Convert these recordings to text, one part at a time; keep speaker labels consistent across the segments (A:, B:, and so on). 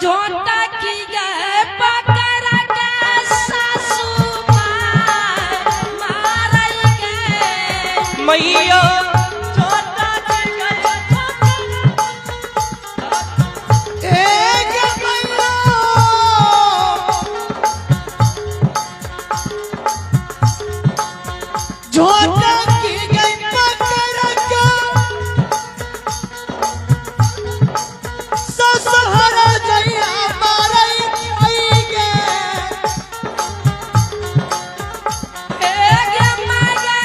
A: झोंटा की गए पकड़ के सासू माँ मारई गे।
B: मैया छोटा जी गए।
C: ए गे मैया, झोटा की गई पकड़ के ससुर जइया मारई आई गे।
A: ए गे माँ गे।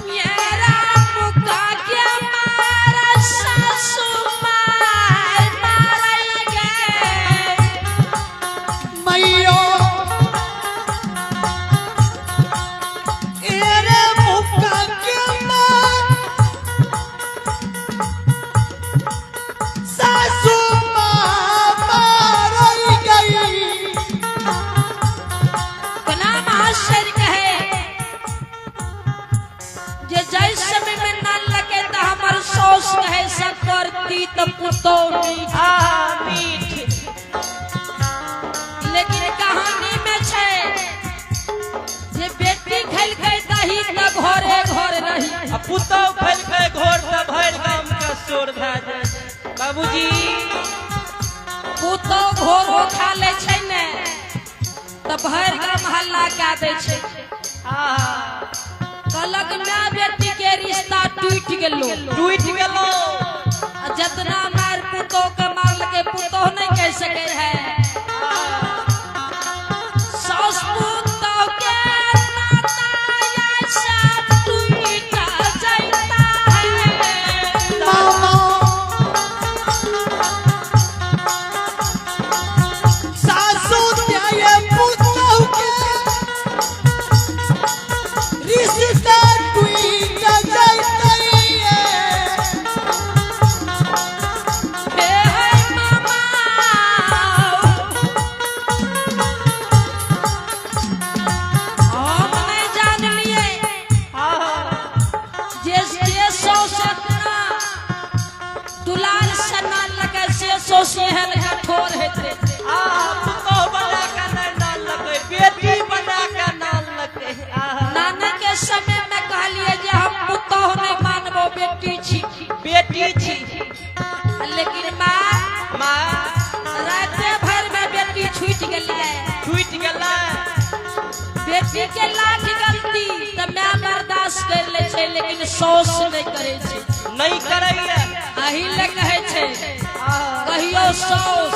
A: मेरा मुका के मारा सासू माँ मारई गे।
C: मैयो एरे मुक्का के मार सासू माँ मारई गई।
A: कला महाशय कहे जे जै समय में ना लगे त हमर सौस कहे सकर तीत पुतो मीठ।
B: आ मीठ।
A: लेकिन कहानी में छै जे बेटी खेलकै दही त घरे घर रही।
B: आ पुतहु फैलकै घोर तऽ भरि गाम के शोर भए जाइ। बाबूजी
A: पुतो घोरो खा लै छै ने त भरि गाम हल्ला कए दै छै।
B: आ
A: कहलक माय बेटी के रिश्ता टूटि गेलो।
B: टूटि गेलो।
A: आ जतना मार पुतोह के मारलकै पुतोह नहीं कह सकै है। सास पुतोह के नाता ऐसा टूट जाता है।
C: मामा सासू त्याये पुतहु के रिश्ता टूट जइतै।
A: हे हे मामा, हम नहीं जानलिए
B: आ
A: जे जे सौस अपना दुलार से ना लगे से सौस एहन कठोर हेतै।
B: आ पुतहु बना के नहि नानलकै, बेटी बना के नानलकै। आ
A: नाना के समय में कहलिए जे हम पुतोह नहीं मानबो बेटी छी।
B: बेटी छी।
A: लेकिन माँ
B: माँ
A: राते भर में बेटी छूट गेलै।
B: टूटि गेलै।
A: बेटी के लाख गलती तऽ माय बर्दाश्त कर ले छै लेकिन सौस नहीं करे छै।
B: नहि करैया।
A: अही ले कहै छै
B: आ
A: कहियो सौस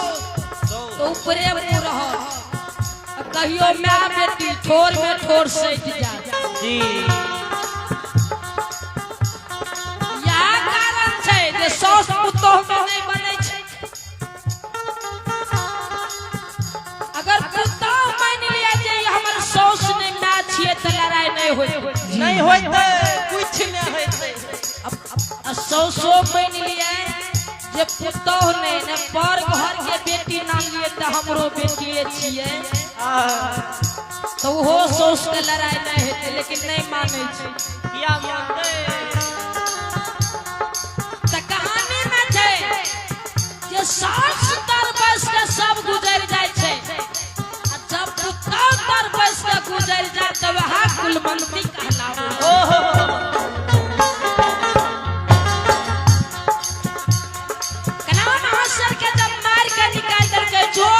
A: तऽ ऊपरे मुँह रहत आ कहियो माय बेटी ठोर में ठोर सटि जात।
B: जी
A: इएह कारण छै जे साउस पुतोह में नहि बनै छै। अगर पुतोह मानि लिअ जे ई हमर साउस नहि माय छियै तऽ लड़ाइ नहि होइत।
B: नहि होइतै, किछु नहि होइतै।
A: आ साउसो मानि लिअ जे पुतोह नहि ने पर घर के बेटी नाम लिअ तऽ हमरो बेटिए छियै
B: आ
A: तऽ ओहो साउस के लड़ाइ नहि हेतै लेकिन नहि मानै छै।
B: किया मानतै?
A: तऽ कहानी में छै जे सास तर बैस के सब गुजरि जाइ छै आ जब पुतहु तर बैस के गुजरि जाय तऽ वएह कुलवंती कहलाबै छै।
B: ओहो
A: कलाम महासर के जब मार के निकाल देलकै जो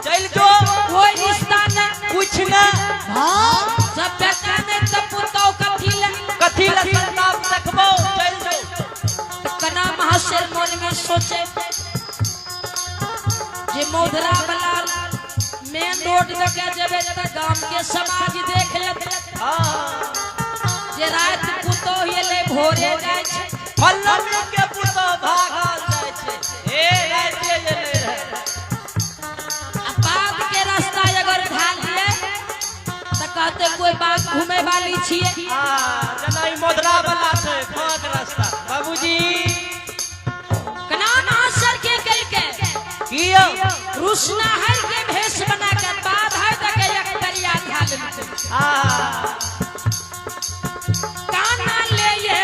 B: चलि जो।
A: कोई रिश्ता नहीं।
B: कुछ नहि।
C: हाँ
A: जब बेटा नहीं तब पुतहु कथी ले।
B: कथी लए संताप देखबौ, चलि जो।
A: तऽ कना महाशय मन में सोचे जे मौधरा वाला मेन रोड दऽ के जेबै तऽ गाम के समाज देख लेत
B: हाँ
A: जे राति पुतोह एलै भोरे जाइ छै।
B: फल्लाँ के पुतहु भागल जाइ छै। ए रातिए एलै रहै।
A: आ बाप के रास्ता अगर ढाल दिए तऽ कहते कोई बाप घूमे वाली छियै।
B: आ जेना ई मोदरा वाला छै फाँक रास्ता। बाबूजी
A: कना महाशय के केलकै
B: किया
A: रुसना हर के भेष बना के बाद है तऽ के एक तरिया ढाल लेलकै।
B: आ
A: काना ले ये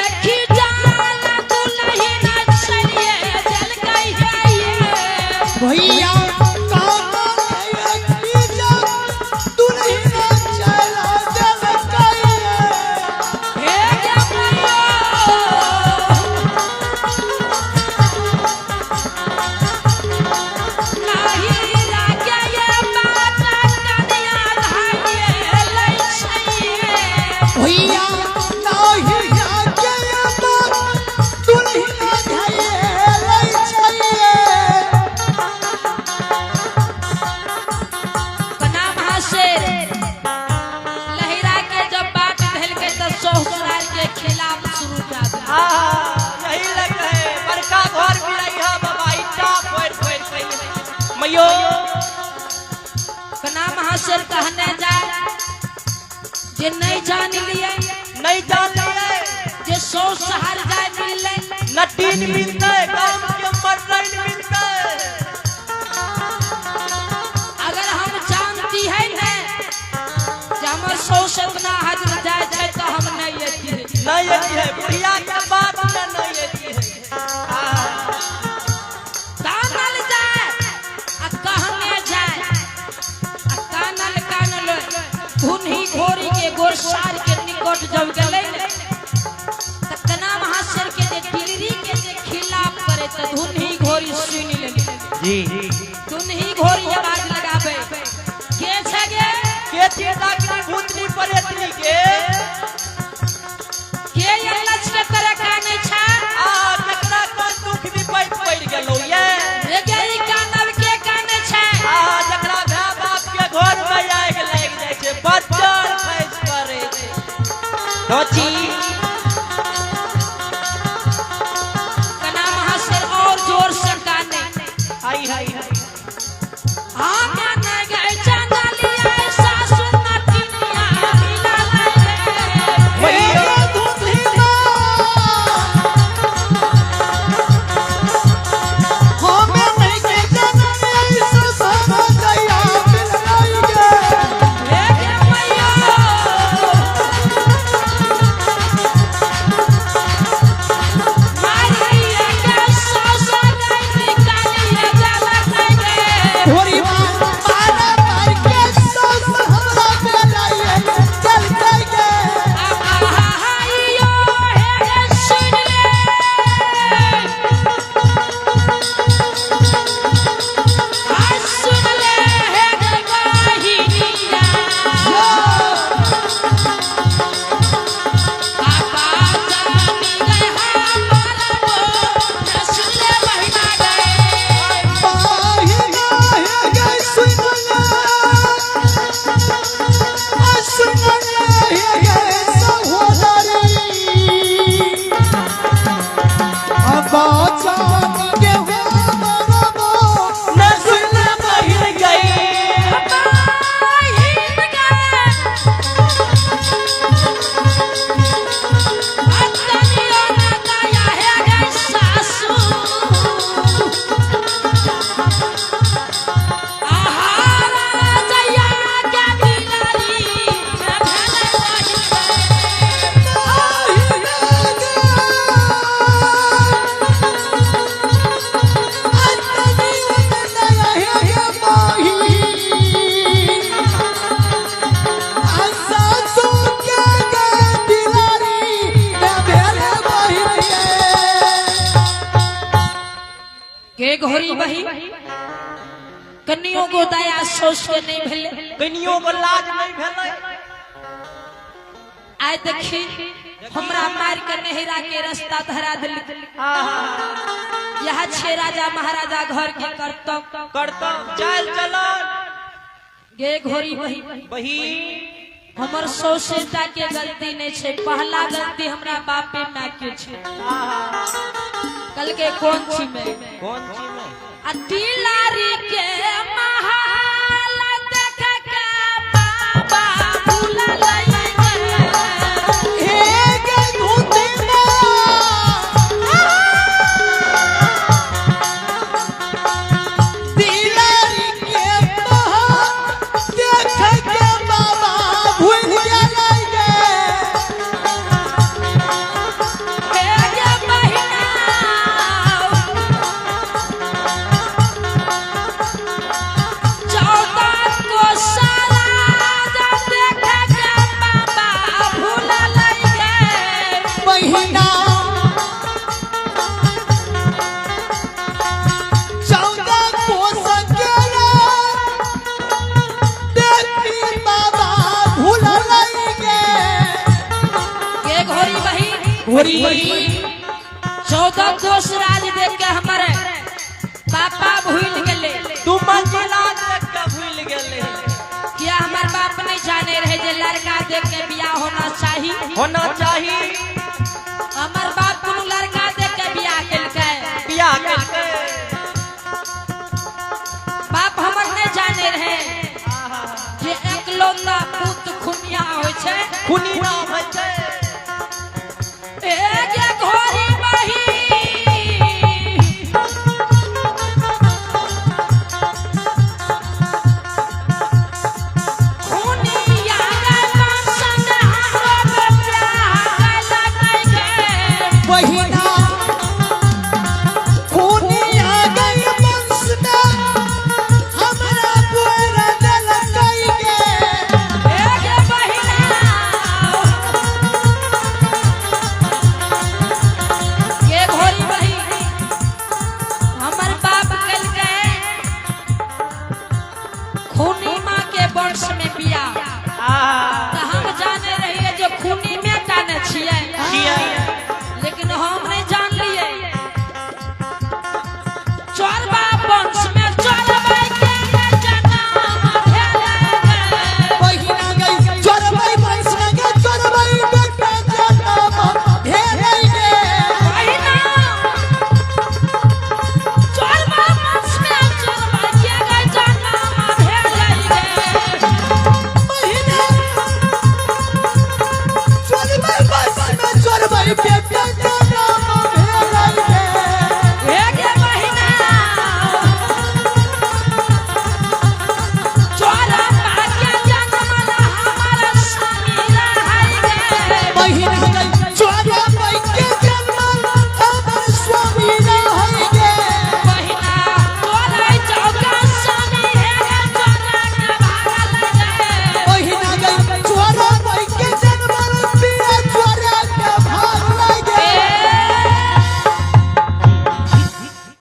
A: खिलाफ शुरू कर दे।
B: आ यही लग है बड़का घर भी रही है बाबा ईटा फोड़ फोड़ के मैयो।
A: कना महाशय कहने जाए जे नहीं जान लिए,
B: नहीं जान लिए,
A: जे सौ शहर जाए मिलले
B: नटीन मिलते, गांव के मर्दैन मिलते।
A: अगर हम जानती है ने जे हमर सौ से इतना हाजिर जाए छै तो हम नहीं अथी है।
B: नहीं अथी है, बुढ़िया के बात में नहीं अथी है।
A: कानल जाए आ कहने जाए आ कानल कानल धुनही घोड़ी के गोरसार के निकट जब गेलै ने त कना महाशय के जे डिलरी के जे खिलाफ करे त धुनही घोड़ी सुनि लेली।
B: जी
A: धुनही घोड़ी आवाज लगाबे के छै गे,
B: के छी डाकनी भूतनी परेतनी के
A: अल्लच के तरह कानै छै।
B: आ केकरा कोन दुख विपैत पड़ि गेलौ ये,
A: रे गे ई कानब के कानै छै।
B: आ जकरा भाय बाप के घर में आगि लागि जाइ छै बच्चर खसि पड़ै छै। डोची
A: कना महाशय और जोर से काने।
B: हाय हाय हाय।
A: हाँ काने गए चंदलिया सासु नटिनिया मिला रे।
B: मैयो
A: हे गे मैया मारिया के सासु निकालिया जाला गे। आहा हे सुन ले, आ सुन ले हे गवाहिनिया, पापा जानी गए हमारा वो न सुन ले बहिना गए।
B: न सुन बहिन गई।
A: बहिन गए अतनियो न दया हे गए सासू, आहारा जया के बिलारी न भेलै बहिन गए। के घोरी बही कनियो गो दया सोच के नहीं भेले,
B: कनियो को लाज नहीं भेलै।
A: आइ देखी हमरा मार के नहिरा के रास्ता धरा दिल।
B: आहा
A: यह छे राजा महाराजा घर के करतब
B: करता चल चलन
A: गे घोरी बही।
B: बही
A: हमर सौसेटा के गलती नहीं छे, पहला गलती हमरा बापे माय के छे।
B: आहा
A: कल के कौन छी में
B: कौन छी में
A: आ तिलारी के महाल देख के बाबा भूला लई गे। हे गे बहिना 14 को सारा देख के बाबा भूला लई गे।
C: महीना 14 कोस केरा देखी बाबा भूल गे।
A: के घोरी बही
C: घोरी
A: 14 कोस राज देख के हमारे पापा भूल गेले।
B: तू मंजिला देख के भूल गेले।
A: किया हमार बाप नहीं जाने रहे जे लड़का देख के बियाह होना चाहिए,
B: होना चाहिए। होइ छै।
A: एक घोड़ी बही खुनिया गे बंसन हमरो बेटा लगै गे।
C: बहिना।